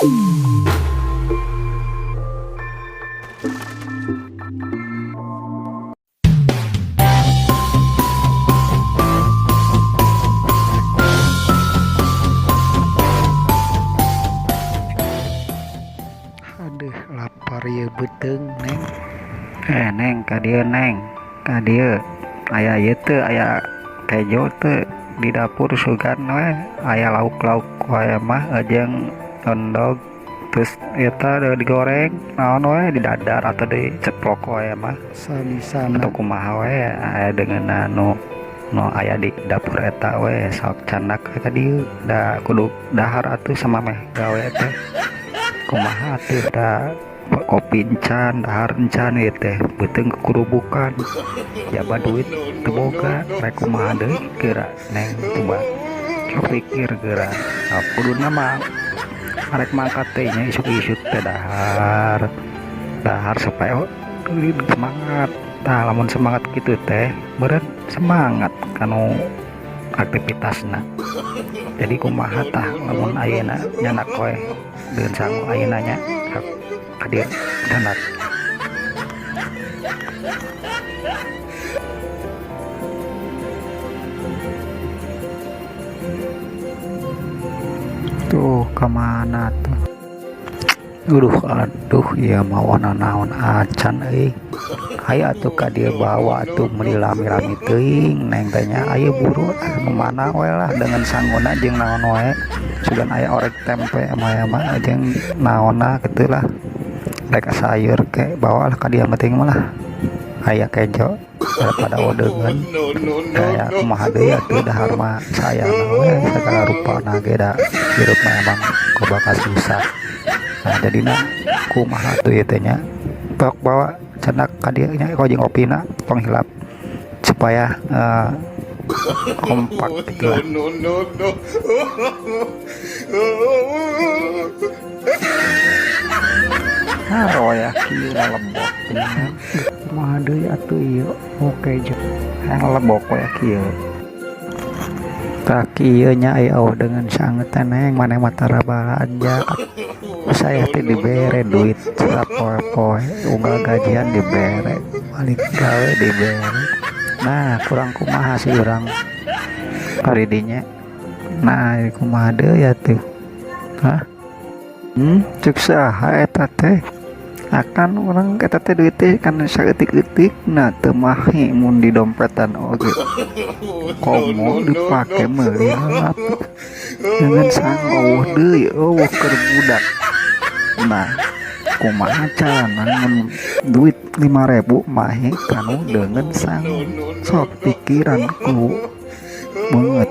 Aduh, lapar ieu beuteung, Neng. Eh, Neng, ka dieu, Neng. Ka dieu. Aya ieu teu, aya kejo teu di dapur? Sugan we aya lauk-lauk wae mah jeung endog, terus eta digoreng naon we, didadar atau diceplok wae mah. Sabisana. Atau kumaha we, aya dengan anu nu aya di dapur eta we. Sok candak we ka dieu, da kudu dahar atuh sama meh gawe teh. Kumaha atuh, da kopi encan, dahar encan, ieu teh beuteung kukurubukan, jaba duit teu boga. Rek kumaha deui geura, Neng? Coba sok pikir geura. Nah, kuduna mah arek mangkat teh nya isuk-isuk teh dahar dahar supaya semangat. Tah, lamun semangat kitu teh meureun semangat kanu aktivitasna. Jadi kumaha tah lamun ayeuna nyandak we deun sangu ayeuna nya? Sok ka dieu, candak. Tuh, kemana tuh? Aduh, aduh, ieu mah naon acan euy. Hayu atuh ka dieu, bawa atuh, meuni lami-lami teuing Neng teh nya. Ayo buru ah, nu mana we lah dengan sanguna jeung naon wae. Sugan aya orek tempe mah mah jeung naonna kitu lah, rek sayur ke, bawa lah ka dieu, penting mah lah aya kejo daripada deungeun. Aya kumaha deui atuh, dahar mah sayana we sagala rupana ge, da hirup mah emang loba kasusah. Nah, jadina kumaha atuh ieu teh nya? Tok bawa, candak ka dieu nya, jeung kopina tong hilap supaya kompak gitu lah. No, no, no. Ah, royah kieu lebok nya. Kumaha deui atuh ieu? Oke, je. Hayang lebok we kieu. Tah, kieu nya, aya eueuh deungeun sangu teh, Neng. Maneh mah tara balanja. Saya teh dibere duit sapoe-poe, unggal gajian dibere, balik gawe dibere. Nah, kurang kumaha sih urang karidinya? Nah, kumaha deui atuh? Hah? Cek saha eta teh? Akan urang eta teh duit teh kan saeutik-eutik nah, teu mahi mun di dompetan oge, komo dipake meuli lalap dengan sangu. Eueuh deui, eueuh keur budak. Nah, kumaha carana mun duit 5.000 mahi kanu deungeun sangu? Sok pikiran ku beungeut.